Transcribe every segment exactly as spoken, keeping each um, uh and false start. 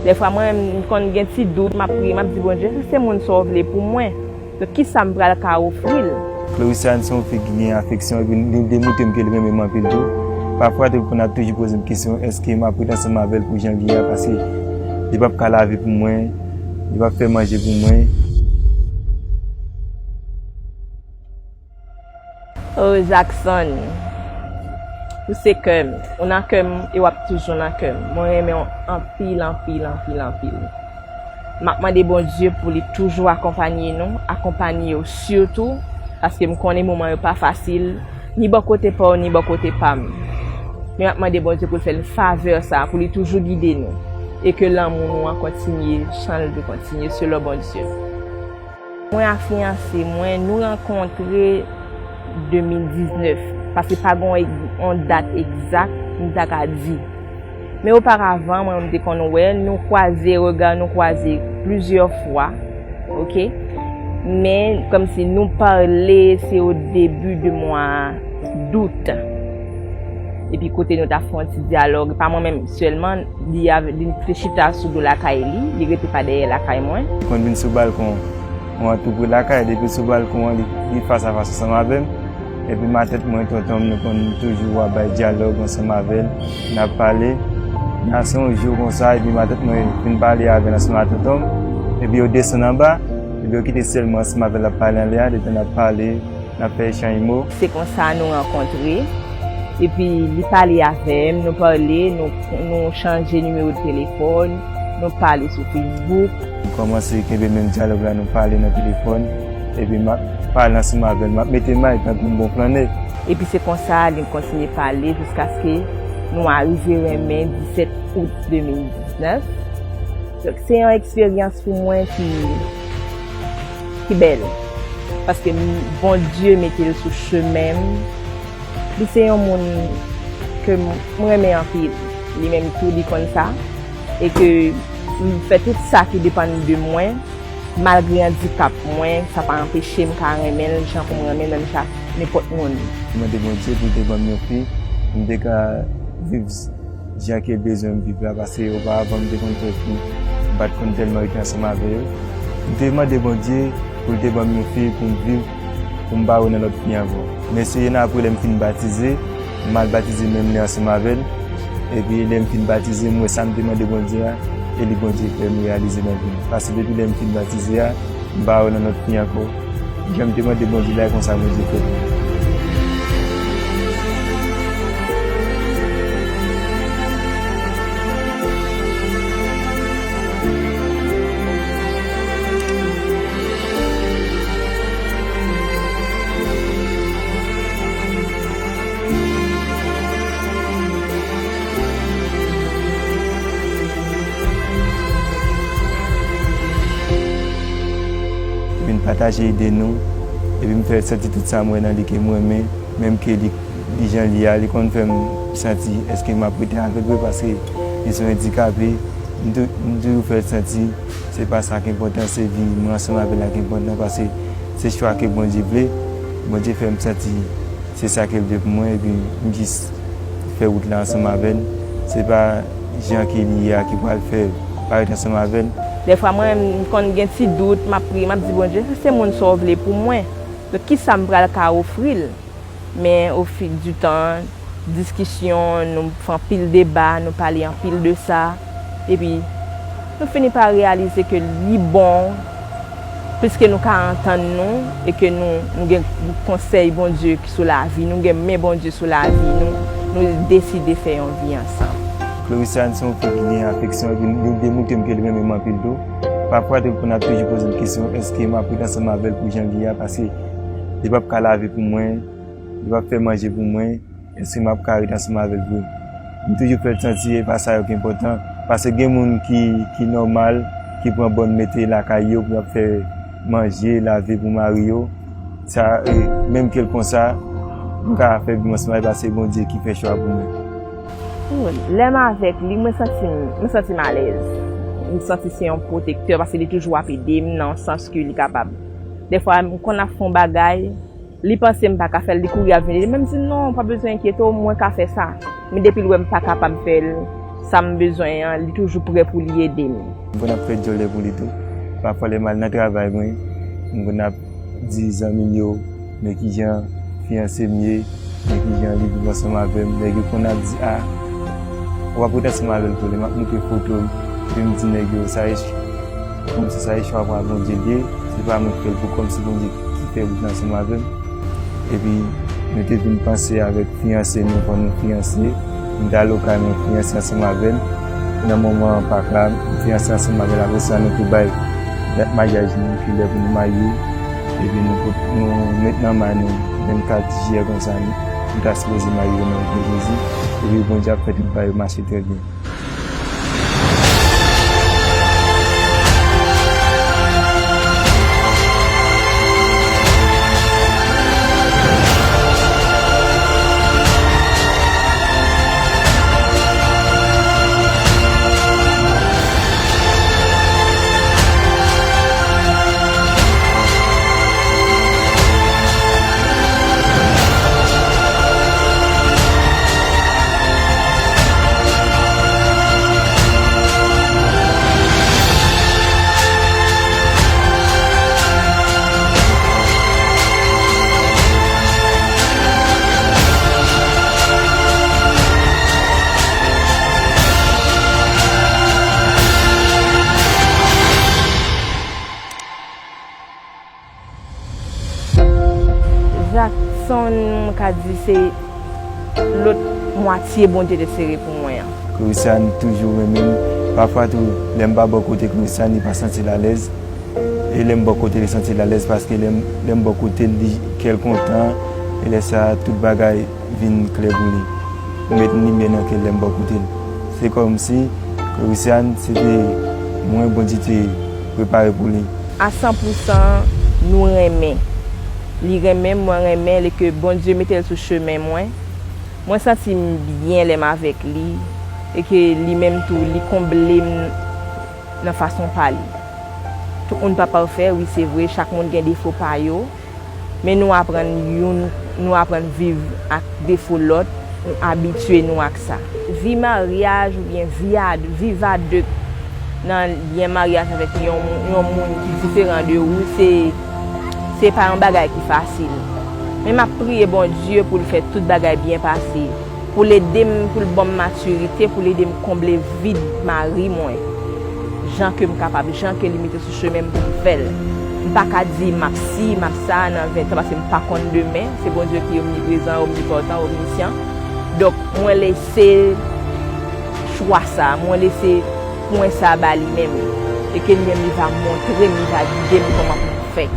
Dèfwa mwen menm, m konn gen ti dout, m ap priye, m ap di Bondye, si se moun sa w vle pou mwen, donk kisa m pral ka ofri l? Cloricane se yon fi ki gen afeksyon, epi li demontre m ke li renmen m anpil tou. Pafwa tou, li konn ap toujou poze m kesyon, èske m ap ret ansanm avè l pou jan l ye a, paske li p ap ka lave pou mwen, li p ap fè manje pou mwen. Oh, Jackson, ou se kè m. Ou nan kè m e w ap toujou nan kè m. Mwen renmen w anpil, anpil, anpil, anpil. M ap mande Bondye pou li toujou akonpanye nou, akonpanye w sitou, paske m konnen moman yo pa fasil, ni bò kote pa w, ni bò kote pa m. Men m ap mande Bondye pou l fè n favè sa, pou li toujou gide nou, e ke lanmou nou an kontinye, jan l dwe kontinye, selon Bondye. Mwen a fiyanse mwen, nou rankontre de mil diznèf, paske pa gen yon, yon dat egzak m ta ka di. Men oparavan, mwen menm te konn wè l, nou kwaze rega, nou kwaze plizyè fwa, oke? Men, kòmsi nou pale, se o debi de mwa dout. Epi kote nou ta fè yon ti dyalòg, pa mwen menm sèlman, li ave-, li te chita sou do lakay li, li rete pa dèyè lakay mwen. Konn vin sou balkon, mwen tou pre lakay, depi sou balkon an, li, li fas a fas ansanm avè m. Epi matant mwen, tonton m, nou konn toujou ap bay dyalòg ansanm avè l, n ap pale. Nan se yon jou konsa, epi matant mwen vin pale avè l ansanm ak tonton m, epi yo desann anba, epi yo kite sèl mwen ansanm avè l ap pale anlè a, detan n ap pale, n ap fè echanj mo. Se konsa nou rankontre. Epi li pale avè m, nou pale, nou, nou chanje nimewo de telefòn, nou pale sou Facebook. Nou kòmanse kenbe menm dyalòg la, nou pale nan telefòn. Epi m ap pale ansanm avè l, m ap mete may tankou yon bon flannè. Epi se konsa li kontinye pale jiskaske nou arive renmen disèt out de mil diznèf. Donk, se yon eksperyans pou mwen ki, ki bèl. Paske m, Bondye mete l sou chemen m. Li se yon moun ke m, m renmen anpil. Li menm tou, li konn sa. E ke m fè tout sa ki depann de mwen. Malgre andikap mwen, sa pa anpeche m ka renmen l jan pou m renmen l menm jan ak nenpòt moun. M mande Bondye pou l te ban m yon fi, pou m te ka viv jan ke l bezwen m viv la, paske oparavan m te konn fè fi, m pa t konn tèlman rete ansanm avè yo. M te mande Bondye pou l te ban m yon fi pou m viv, pou m pa wè nan lòt fi ankò. M eseye nan apre lè m fin batize, m al batize menm lè ansanm avè l. Epi lè m fin batize, m wè sa m te mande Bondye a, e li Bondye fè m reyalize nan vi m. Paske depi lè m fin batize a, m pa wè nan lòt fi ankò. Jan m te mande Bondye la, e konsa Bondye fè pou mwen. Vin pataje ide nou, epi m fè l santi tout sa m wè nan li ke m renmen, menm ke li, li jan li a, li konn fè m santi èske m ap rete avè l vre, paske li se yon andikape. M tou-, m toujou fè l santi se pa sa k enpòtan, se vi mwen ansanm avè l la k enpòtan, paske se chwa ke Bondye vle. Bondye fè m santi se sa ke l vle pou mwen, epi m jis fè wout la ansanm avè l. Se pa jan ke li ye a ki pral fè pa ret ansanm avè l. Dèfwa mwen menm, m konn gen ti dout, m ap priye, m ap di Bondye, si se moun sa w vle pou mwen, donk kisa m pral ka ofri l? Men au fil du temps, diskisyon, nou fè anpil deba, nou pale anpil de sa. Epi, nou fini pa reyalize ke li bon, piske nou ka antann nou, e ke nou, nou gen konsèy Bondye ki sou lavi nou, gen men Bondye sou lavi nou, nou deside fè yon vi ansanm. Cloricane se yon fi ki gen afeksyon, epi li demontre m ke li renmen m anpil tou. Pafwa tou, l konn ap toujou poze m kesyon, èske m ap ret ansanm avè l pou jan l ye a, paske li p ap ka lave pou mwen, li p ap fè manje pou mwen, èske m ap ka ret ansanm avè l vre? M toujou fè l santi e pa sa yo ki enpòtan, paske gen moun ki, ki nòmal, ki pran bòn mete lakay yo pou y ap fè manje, lave pou mari yo. Sa, e, menm ke l konsa, m ka fè vi m ansanm avè l, paske se Bondye ki fè chwa pou mwen. Lè m avèk li, mwen santi m, mwen santi m alèz. M santi se yon pwotektè, paske li toujou ap ede m nan yon sans ke li kapab. Dèfwa, m konn ap fè yon bagay, li panse m pa ka fè l, li kouri ap vin ede m, men m di, "Non, pa bezwen enkyete w, mwen ka fè sa." Men depi l wè m pa kapab fè l, Sa m bezwen an, li toujou prè pou li ede m. M konn ap fè djòlè pou li tou. Pafwa lè m al nan travay mwen, m konn ap di zanmi m yo, men kijan fiyanse m ye, men kijan li viv ansanm avè m. Nèg yo konn ap di, a, w ap ret ansanm avè l tou. Lè m ap montre foto l, epi m di nèg yo, sa e ch-, kòmsi sa e chwa pa Bondye l ye, se pa mwen k fè l pou kòmsi Bondye ki fè l ret ansanm avè m. Epi, nou te vin panse avèk fiyanse nou, fò nou fiyanse. M t al okay mwen fiyanse ansanm avè l. Nan moman an, pa ka, m fiyanse ansanm avè l. Apre sa, nou te bay dat maryaj nou, epi lè pou nou marye. Epi nou, nou met nan men nou vennkat jiyè konsa, nou, nou ta sipoze marye nan non Jezi. Epi Bondye ap fè tout bagay yo mache trè byen. Jackson, m ka di se lòt mwatye Bondye te sere pou mwen an. Christiane toujou renmen m. Pafwa tou, lè m pa bò kote Christiane, li pa santi l alèz. E lè m bò kote l, li santi l alèz, paske lè m, lè m bò kote l, li, kè l kontan. E lè sa a, tout bagay vin klè pou li. M met limyè nan kè l lè m bò kote l. Se kòmsi Christiane, se te mwen Bondye te prepare pou li. A san pou san, nou renmen. Li renmen m, mwen renmen l, e ke Bondye mete l sou chemen mwen. Mwen santi m byen lè m avèk li, e ke li menm tou, li konble m nan fason pa li. Tout moun pa pafè, wi, se vre, chak moun gen defo pa yo. Men nou aprann youn, nou aprann viv ak defo lòt, nou abitye nou ak sa. Vi maryaj oubyen vi a, viv a de nan lyen maryaj avèk yon, yon moun ki diferan de ou, se, se pa yon bagay ki fasil. Men m ap priye Bondye pou l fè tout bagay byen pase. Pou l ede m, pou l ban m matirite, pou l ede m konble vid mari mwen. Jan ke m kapab, jan ke li mete sou chemen m pou m fè l. M pa ka di m ap si, m ap sa nan ven tan, paske m pa konn demen. Se Bondye ki omniprezan, omnipòtan, omnisyan. Donk, mwen lese chwa sa, mwen lese pwen sa ba li menm. E ke li menm li va montre m, li va gide m kòman pou m fè.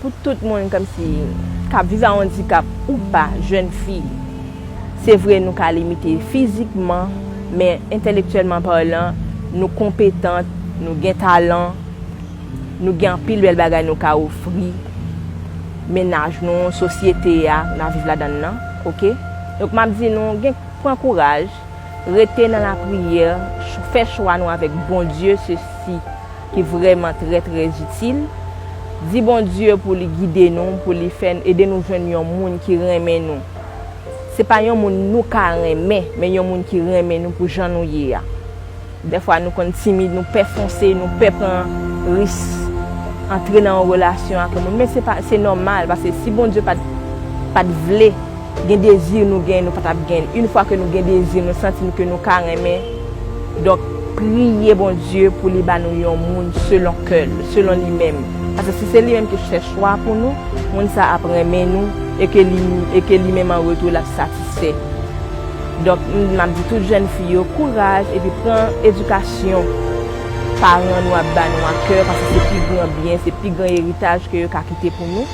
Pou tout moun kòmsi k ap viv a andikap ou pa, jèn fi, se vre nou ka limite fizikman, men entèlektyèlman palan, nou konpetant, nou gen talan, nou gen anpil bèl bagay nou ka ofri mennaj nou, sosyete a n ap viv ladan l nan, oke? Donk, m ap di nou, gen, pran kouraj, rete nan lapriyè, ch-, fè chwa nou avèk Bondye, sesi ki vrèman trè, trè itil. Di Bondye pou li gide nou, pou li fè, ede nou jwenn yon moun ki renmen nou. Se pa yon moun nou ka renmen, men yon moun ki renmen nou pou jan nou ye a. Dèfwa nou konn timid, nou pè fonse, nou pè pran risk, antre nan yon relasyon ak yon moun. Men se pa, se nòmal, paske si Bondye pa t, pa t vle, gen dezi nou gen, nou pa t ap gen. Yon fwa ke nou gen dezi, nou santi nou ke nou ka renmen. Donk, priye Bondye pou li ba nou yon moun selon kè l, selon li menm. Paske si se li menm ki fè chwa pou nou, moun sa ap renmen nou e ke li, e ke li menm an retou l ap satisfè. Donk, m, m ap di tout jèn fi yo, kouraj epi pran edikasyon. paran nou ap ba nou a kè, paske se pi gran byen, se pi gran eritaj ke yo ka kite pou nou.